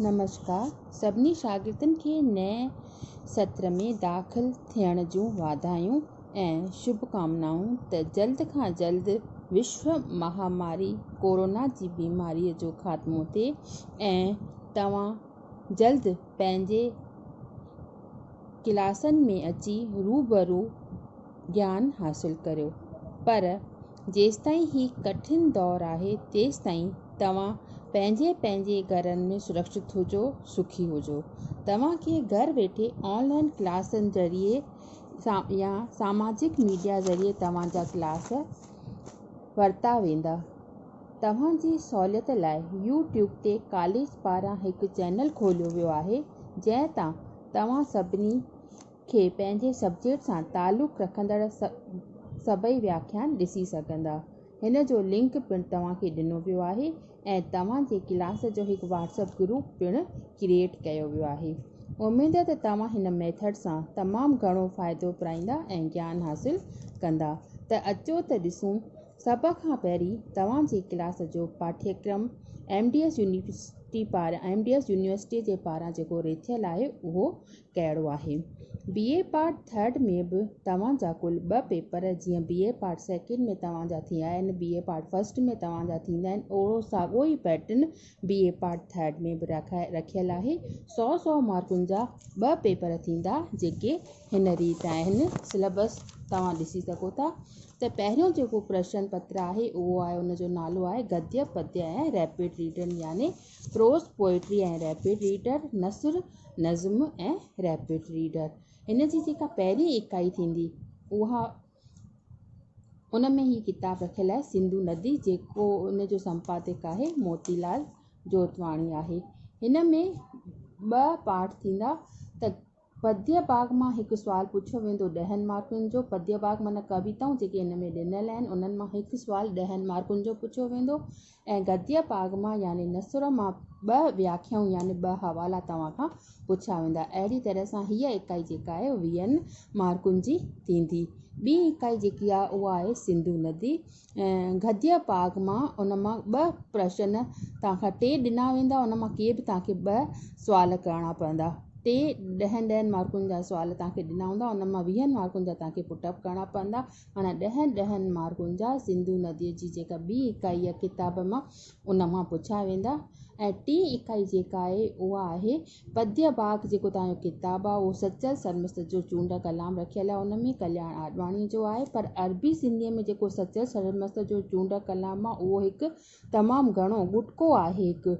نمشڪار سڀني شاگردن کي نئين ستر ۾ داخل ٿيڻ جون واڌايون ۽ شڀ ڪامنائون ته جلد کان جلد وشو مهاماري ڪورونا جي بيماري جو خاتمو ٿئي ۽ توهان جلد پنهنجي ڪلاسن ۾ اچي روبرو گيان حاصل ڪريو پر جيستائين هي ڪٺن دور آهي تيستائين توهان پنهنجي پنهنجي گهرن ۾ سرڪشت هجو، سکي هجو. توهان کي گهر ويٺي آن لائن ڪلاسن ذريعي يا ساماجڪ ميڊيا ذريعي توهان جا ڪلاس ورتا ويندا. توهان جي سهوليت لاء يو ٽيوب تي ڪاليج پاران هڪ چينل کوليو ويو آهي، جنهن تان توهان سڀني کي پنهنجي سبجيڪٽ سان تعلق رکندڙ سڀئي وياکيان ڏسي سگهندا. هن جو لنڪ پڻ توهان کي ڏنو ويو آهي ۽ توهان جي ڪلاس جو هڪ واٽس اپ گروپ پڻ ڪريئيٽ ڪيو ويو آهي. اميد ته توهان هن ميٿڊ سان تمام گهڻو فائدو پرائيندا ۽ گيان حاصل ڪندا ته اچو ته ڏسون سڀ کان پهرين توهان جي ڪلاس جو پاٺيڪرم ايم ڊي ايس يونيورسٽي پاران ايم ڊي ايس يونيورسٽي جي پاران جيڪو رٿيل آهي اهو ڪهڙو آهي. بي اي پارٽ ٿرڊ ۾ به توهان جا ڪل ٻه پيپر جيئن بي اي پارٽ سيڪنڊ ۾ توهان جا ٿيا آهن بي اي پارٽ فرسٽ ۾ توهان جا ٿيندا آهن اهڙو ساڳيو ئي pattern B A part third ۾ به رکيل آهي سو سو مارڪن جا ٻه پيپر ٿيندا جيڪي هن ريت آهن سليبس توهان ڏسي سگهو ٿا ته پهريون جيڪو پرشن پتر آهي اهو آهي ان جو نالو آهي گديه پديه ۽ ريپڊ ريڊن يعني پروز، پوئٽري ۽ ريپڊ ريڊر، نثر، نظم ۽ ريپڊ ريڊر. هن جي جيڪا پهرين اڪائي ٿيندي اها ان ۾ هي ڪتاب رکيل آهي سنڌو ندي جيڪو ان جو سمپادڪ آهي موتي لال جوتواڻي آهي. هن ۾ ٻه پارٽ ٿيندا ته پديه باغ مان هڪ سوال پڇيو ويندو ڏهن مارڪن جو، پديه باغ معنيٰ ڪويتائون جيڪي هن ۾ ڏنل آهن انهن مان هڪ سوال ڏهن مارڪن جو پڇيو ويندو ۽ گديه باغ مان يعني نثر مان ٻه وياکيائون يعني ٻه حوالا توهان کان پڇيا ويندا. اهڙي طرح سان هيء اڪائي جيڪا آهي ويهن مارڪن جي ٿيندي. ٻي اڪائي جيڪي آهي اها آهي سنڌو ندي. گديه باغ مان ان مان ٻه پرشن توهان کان ٽي ڏنا ويندا ان مان ڪي به توهان کي ٻه سوال ڪرڻا پوندا ٽي ڏهن ڏهن مارڪن جا سوال توهان کي ڏنا هوندا ان مان ويهن مارڪن جا توهان کي پٽ اپ ڪرڻا پوندا معنيٰ ڏهن ڏهن مارڪن جا سنڌو نديء جي جيڪا ٻي اڪائي آهي ڪتاب مان ان مان پڇيا ويندا ۽ ٽين اڪائي جيڪا آهي اها آهي پديه باغ جيڪو توهان جو ڪتاب آهي اهو سچل سرمست جو چونڊ ڪلام رکيل آهي ان ۾ ڪلياڻ آڏواڻيء جو آهي پر عربي سنڌيء ۾ جيڪو سچل سرمست جو چونڊ ڪلام آهي اهو هڪ تمام گهڻو ڳٽڪو آهي هڪ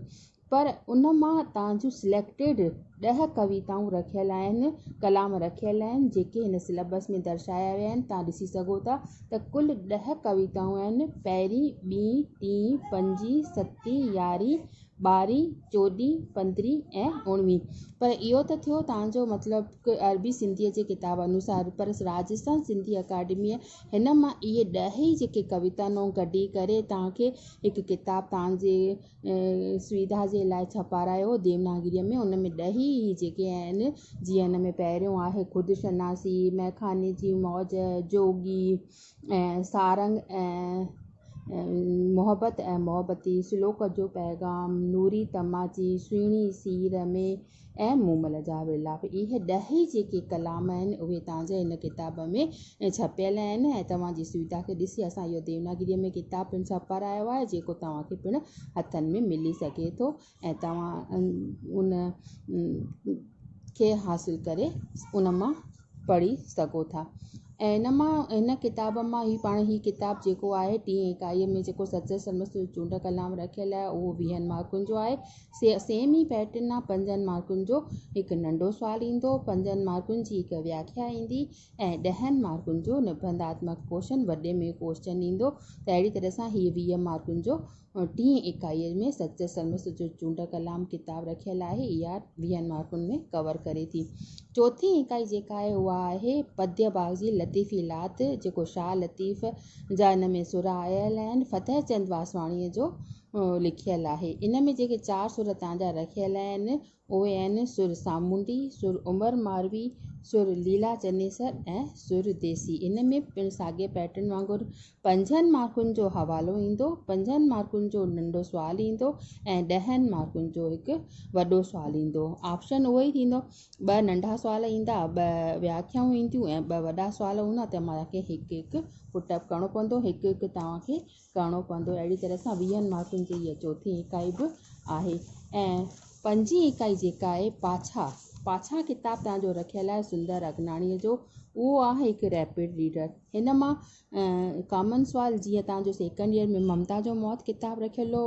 پر ان مان توهان جون سليڪٽيڊ ڏهه ڪويتائون رکيل آهن ڪلام رکيل آهن جيڪي هن سليبس ۾ درشايا ويا آهن توهان ڏسي سگهو ٿا ته ڪل ڏهه ڪويتائون آهن پهرين ٻي ٽين پنجين ستين يارهين ٻارهين، چوڏهين، پندرهين ۽ اوڻويهين. پر اهو ته ٿيو توهان جو مطلب عربي سنڌيء جي ڪتاب انوسار، پر راجسٿان سنڌي اڪاڊميء هن مان اهي ڏهه ئي جيڪي ڪويتائون ڪڍي ڪري توهان کي هڪ ڪتاب توهان جي سويڌا جي لاء ڇپارايو هو ديوناگريء ۾ ان ۾ ڏهه ئي جيڪي آهن جيئن هن ۾ پهريون آهي خود شناسي، مئخاني جي موج، جوڳي ۽ سارنگ ۽ محبت ۽ محبتي، سلوڪ جو پيغام، نوري تماچي، سهڻي سير ۾ ۽ مومل جا ولاپ. اهي ڏهه ئي جيڪي ڪلام آهن اهي توهان جي هن ڪتاب ۾ ڇپيل آهن ۽ توهان جي سويڌا کي ڏسي اسان اهو ديوناگريء ۾ ڪتاب پڻ ڇپارايو آهي جيڪو توهان کي پڻ هٿن ۾ ملي سگهي ٿو ۽ توهان ان کي حاصل ڪري ان مان پڙهي سگهو ٿا ۽ ان مان هن ڪتاب مان هي پاڻ هي ڪتاب جيڪو آهي ٽين اڪائيء ۾ جيڪو سچل سرمست جو چونڊ ڪلام رکيل آهي اهو ويهن مارڪن جو آهي سي سيم ئي پيٽرن آهي پنجن مارڪن جو هڪ ننڍو سوال ايندو پنجن مارڪن جي هڪ وياکيا ايندي ۽ ڏهن مارڪن جو نبنڌاتمڪ ڪوشچن وڏي ۾ ڪوشچن ايندو ته اهڙي طرح سان هي 20 مارڪن جو ٽين اڪائيء ۾ سچل سرمست جو چونڊ ڪلام ڪتاب رکيل آهي، اها ويهن مارڪن ۾ ڪور ڪري ٿي. چوٿين اڪائي جيڪا آهي اها آهي پديه باغ جي لطيفي لات، جيڪو شاهه لطيف جا ان ۾ سر آيل آهن، فتح چند واسواڻيء جو لکيل آهي. ان ۾ جيڪي چار سر تان جا رکيل آهن، اهي آهن سر سامونڊي، سر عمر ماروي، سر ليلا چنيسر ۽ سر ديسي. ان ۾ پڻ ساڳئي پيٽرن وانگر پنجن مارڪن جو حوالو ايندو، پنجن مارڪن جو ننڍو سوال ايندو ۽ ڏهن مارڪن جو هڪ وڏو سوال ايندو. آپشن اهو ئي ٿيندو، ٻه ننڍا سوال ايندا، ٻه وياکيائون اينديون ۽ ٻه وڏا سوال هوندا ته توهان کي هڪ هڪ پٽ اپ ڪرڻو پوندو، هڪ هڪ توهان کي ڪرڻو پوندو. اهڙي طرح سان ويهن مارڪن جي هيء چوٿين ايڪائي به آهي ۽ پنجين ايڪائي جيڪا آهي پاڇا، پاڇا ڪتاب توهان جو رکيل آهي سندر اگناڻيء جو، اهو آهي هڪ ريپڊ ريڊر. هن مان ڪامن سوال جيئن توهان جو سيڪنڊ ايئر ۾ ممتا جو موت ڪتاب رکيل هو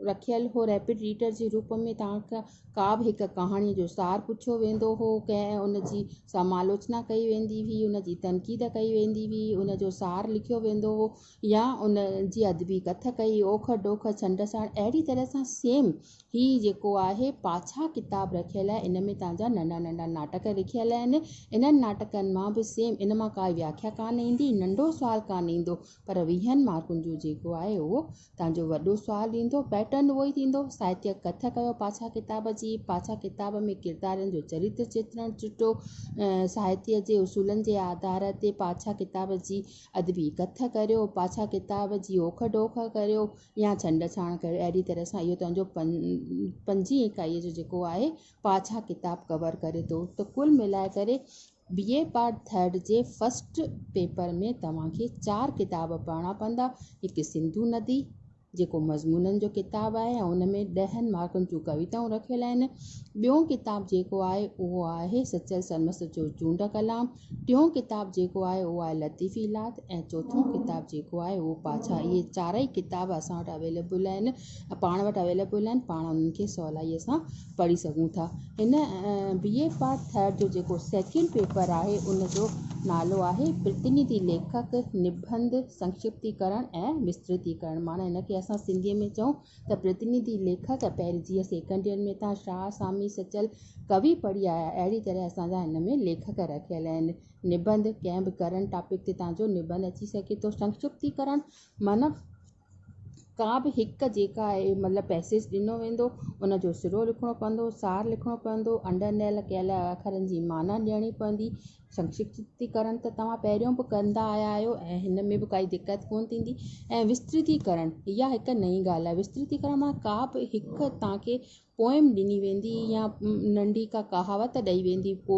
رکيل هو ريپڊ ريڊر جي روپ ۾ توهان کان ڪا به هڪ ڪهاڻيء جو سار پڇيو ويندو هو، ڪنهن ان جي سمالوچنا ڪئي ويندي هئي، ان جي تنقيد ڪئي ويندي هئي، ان جو سار لکيو ويندو هو يا ان جي ادبي ڪٿ ڪئي، اوک ڊوک، ڇنڊ ڇاڻ، اهڙي طرح سان سيم هي جيڪو آهي پاڇا ڪتاب رکيل آهي، ان ۾ توهان جا ننڍا ننڍا ناٽڪ لکيل آهن، انهن ناٽڪن مان به سيم ان مان ڪا وياکيا ڪانه ايندي، ننڍو سوال ڪانه ايندو پر ويهن مارڪن جو جيڪو آهي اهو تان جو وڏو سوال ايندو، پيٽرن اهو ئي ٿيندو، ساهتيه ڪٿ ڪيو پاڇا ڪتاب جي، پاڇا ڪتاب ۾ ڪردارن جو چريتر چترڻ چٽو، ساهتيه جي اصولن جي آڌار تي پاڇا ڪتاب جي ادبي ڪٿ ڪريو، پاڇا ڪتاب جي اوک ڊوک ڪريو يا ڇنڊ ڇاڻ ڪريو، اهڙي طرح سان اهو تنهنجو پنجين اڪائيء جو جيڪو آهي پاڇا ڪتاب ڪور ڪري ٿو ته ڪل ملائي ڪري بي اي پارٽ ٿرڊ جي فرسٽ پيپر ۾ توهان کي چار ڪتاب پڙهڻا پوندا، هڪ سنڌو ندي جيڪو مضمونن جو ڪتاب آهي ۽ ان ۾ ڏهن مارڪن جون ڪويتائون رکيل آهن، ٻيون ڪتاب جيڪو آهي اهو آهي سچل سرمست جو چونڊ ڪلام، ٽيون ڪتاب جيڪو آهي اهو آهي لطيفي لات ۽ چوٿون ڪتاب جيڪو آهي اهو پاڇا. اهي چارئي ڪتاب اسان وٽ اويليبل آهن، پاڻ وٽ اويليبل آهن، پاڻ انهن کي سولائيء سان پڙهي سگهون ٿا. هن بي اي پارٽ ٿرڊ جو جيڪو سيڪنڊ پيپر آهي ان جو نالو آهي پرتنڌي ليکڪ، نبنڌ، سنڪشپتيڪرڻ ۽ وسترتيڪرڻ معنيٰ هن کي اسان سنڌيء ۾ چئون ته پرتنڌي ليکڪ پهرين جيئن سيڪنڊ ايئر ۾ توهان شاهه، سامي، سچل ڪوي پڙهي آيا اهڙي طرح اسان جا هن ۾ ليکڪ رکيل آهن. نبنڌ ڪنهن به ڪرنٽ ٽاپڪ تي توهان جو نبنڌ اچي سگهي ٿو. سنڪشپتيڪرڻ معنيٰ ڪا به هڪ جيڪا آهي مطلب پئسيج ڏنو ويندو ان جو سرو لکڻو پوندو سار لکڻو پوندو انڊرلائن ڪيل اکرن جي معنيٰ ڏيڻي پوندي سنڪشپتيڪرڻ ته توهان پهريون به ڪندا آيا آهيو ۽ هن ۾ به ڪائي دقت ڪونه ٿيندي ۽ وسترتيڪرڻ اها هڪ نئين ڳالهه آهي وسترتيڪرڻ مان ڪا به هڪ توهان کي پوئم ڏني ويندي يا ننڍي ڪا ڪهاوت ڏئي ويندي ڪو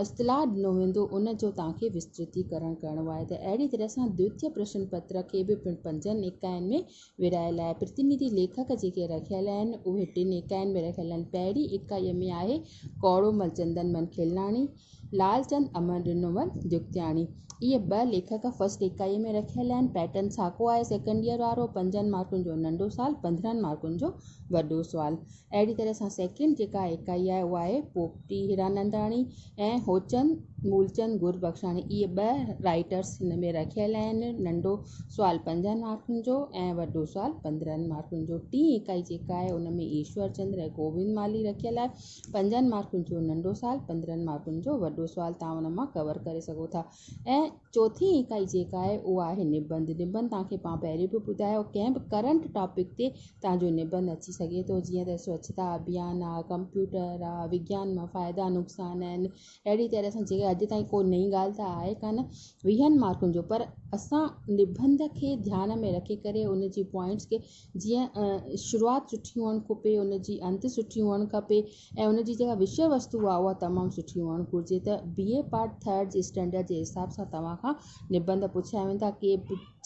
اصطلاح ڏنو ويندو ان جو توهان کي وسترتيڪرڻ ڪرڻو آهي ته اهڙي طرح سان دوتيه پرشن پتر کي به پڻ پنجن ايڪائين ۾ ورهايل آهي پرتنڌي ليکڪ جيڪي رکيل آهن اهي ٽن ايڪائين ۾ رکيل آهن پهرين ايڪائيء ۾ آهي ڪوڙومل چندن من کيلناڻي لالچند امر ڏنومل جڳتياڻي. اهي ٻه ليکڪ فرسٽ ايڪائيء ۾ رکيل آهن. پيٽرن ساڳيو آهي سيڪنڊ ايئر وارو، پنجن مارڪن جو ننڍو سوال، 15 مارڪن جو وڏو سوال. اهڙي طرح سان سيڪنڊ جيڪا ايڪائي آهي اها آهي پوپٽي هيراننداڻي ۽ هوچند مولچند گربخشاڻي. اهي ٻه رائيٽرس هن ۾ رکيل آهن. ننڍو سوال پنجن مارڪن جو ۽ وڏو سوال 15 مارڪن جو. ٽين ايڪائي جيڪا آهي ان ۾ ايشور چندر ۽ گوبند مالهي رکيل آهي. پنجن مارڪن جو ننڍو سوال، 15 مارڪن جو وڏو سوال توهان ان مان ڪور ڪري سگهو ٿا ۽ چوٿين ايڪائي جيڪا آهي اها آهي نبنڌ. نبنڌ توهان کي پاڻ پهريون به ٻڌايو ڪنهن به ڪرنٽ ٽاپڪ تي توهان جو نبنڌ اچي سگهي ٿو جيئن ته سوڇتا اڀيان آهي، ڪمپيوٽر آهي، وگيان مان فائدا نقصان آهن اهڙي طرح سان جيڪا اڄ تائين ڪو نئين ڳالهه ته آهي ڪانه ويهن مارڪن جو پر اسان نبنڌ کي ڌيان ۾ رکي ڪري ان جي پوائنٽس کي جيئن شروعات سٺي هئڻ کپي ان جي انت سٺي هئڻ کپي ۽ ان جي جيڪا وشيه وستو آهي اها تمام سٺي هئڻ گهرجي ته بي اي پارٽ ٿرڊ جي اسٽينڊرڊ جي حساب سان توهان کان نبنڌ پڇيا ويندا ڪي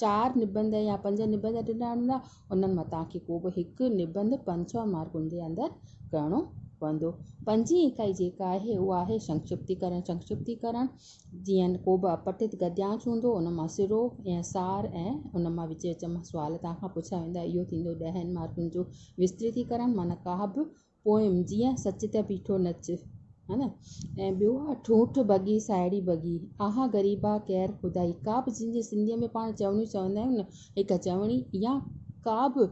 چار نبنڌ يا پنج نبنڌ ڏنا ويندا انهن مان توهان کي ڪو به هڪ نبنڌ 500 مارڪن جي اندر ڪرڻو پوندو. پنجين اڪائي جيڪا آهي اها آهي سنڪشپتيڪرڻ. سنڪشپتيڪرڻ جيئن ڪو به اپٺت گديانش هوندو ان مان سرو يا سار ۽ ان مان وچ وچ مان سوال توهان کان پڇيا ويندا اهو ٿيندو ڏهن مارڪن جو وسترتيڪرڻ معنيٰ ڪا به پوئم جيئن سچ ته بيٺو نچ ها نه ۽ ٻيو آهي ٺونٺ ڀڳي ساهيڙي ڀڳي آها غريبا ڪير خدائي ڪا به جنهن جي سنڌيء ۾ پاڻ چوڻيون چوندا آهيون نه هڪ چوڻي يا ڪا به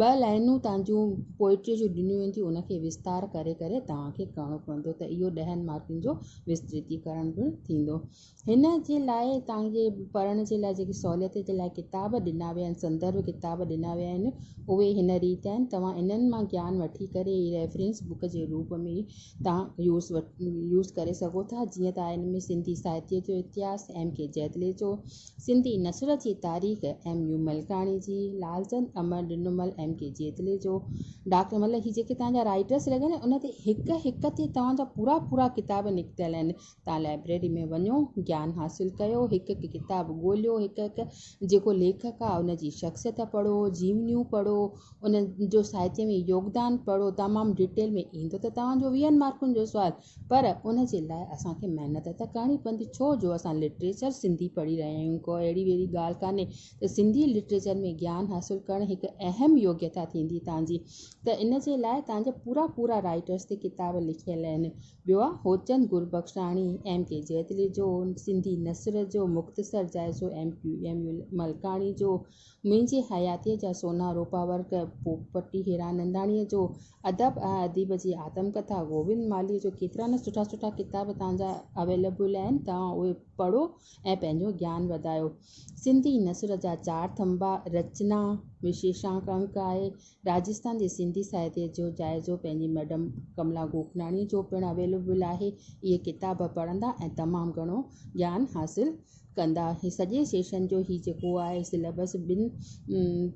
ٻه لائنون توهان جون پوئٽري جون ڏنيون وينديون ان کي وستار ڪري ڪري توهان کي ڪرڻو پوندو ته اهو ڏهن مارڪن جو وسترتيڪرڻ به ٿيندو. هن جي لاء توهان جي پڙهڻ جي لاء جيڪي سهوليت جي لاء ڪتاب ڏنا ويا آهن سندرڀ ڪتاب ڏنا ويا آهن اهي هن ريت آهن توهان انهن مان گيان وٺي ڪري هي ريفرنس بڪ جي روپ ۾ توهان يوز يوز ڪري سگهو ٿا جيئن ته آهي هن ۾ سنڌي ساهتيه جو اتهاس ايم ڪي جيتلي جو سنڌي نثر جي تاريخ ايم يو ملڪاڻي جي، لالچند امر ڏنومل ايم ڪي جيتلي جو، ڊاڪٽر مطلب هي جيڪي توهان جا رائيٽرس لڳل آهن ان تي هڪ هڪ تي توهان جا پورا پورا ڪتاب نڪتل آهن توهان لائبريري ۾ وڃو گيان حاصل ڪيو هڪ هڪ ڪتاب ڳوليو هڪ هڪ جيڪو ليکڪ آهي ان جي شخصيت پڙهو جيونيون پڙهو ان جو ساهتيه ۾ يوگدان پڙهو تمام ڊيٽيل ۾ ايندو ته توهان جو ويهن مارڪن جو سوال پر ان جي لاء اسان کي محنت ته ڪرڻي پوندي ڇو جو اسان لٽريچر سنڌي پڙهي رهيا آهيون ڪو اهڙي وهڙي ڳالهه ڪانهي ته سنڌي لٽريچر ۾ گيان حاصل ڪرڻ هڪ اهم يوگيتا ٿيندي توهان جي ته ان جي لاء توهان جا پورا پورا رائيٽرس تي ڪتاب لکيل آهن ٻيو آهي هوچند گربخشاڻي ايم ڪي جيتلي جو سنڌي نثر جو مختصر جائزو M Q M U Malkani جو منهنجي حياتيء جا سونا روپا ورق پوپٽي هيراننداڻيء جو ادب ۽ اديب جي آتم ڪٿا گوبند مالهيء جو ڪيترا نه سٺا سٺا ڪتاب توهان جا اويليبل آهن توهان اهي پڙهو ۽ پنهنجو گيان وڌايو. سنڌي نثر جا چار ٿنڀا، رچنا، وشيشانڪ انڪ آهي. راجستان جي سنڌي ساهتيه جو جائزو پنهنجي ميڊم ڪملا گوڪناڻيء جو پڻ اويليبل آهي. اهي ڪتاب پڙهندا ۽ تمام گهڻو گيان حاصل ڪندا. هي سڄي سيشن جو هي جيڪو آهي سليبس ٻن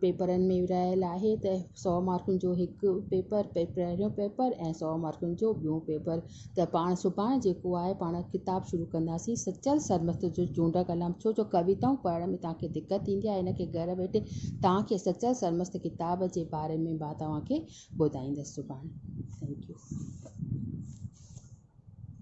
پيپرن ۾ ورهايل آهي ته سئو مارڪن جو هڪ پيپر پهريون پيپر ۽ سئو مارڪن جو ٻيون پيپر ته پاڻ سڀاڻي جيڪو آهي پاڻ ڪتاب شروع ڪنداسين سچل سرمست جو چونڊ ڪلام ڇو جو ڪويتائون پڙهڻ ۾ توهان کي دقت ٿيندي آهي ان کي گهر ويٺي توهان کي سچل سرمست ڪتاب جي باري ۾ مان توهان کي ٻڌائيندس سڀاڻي thank you.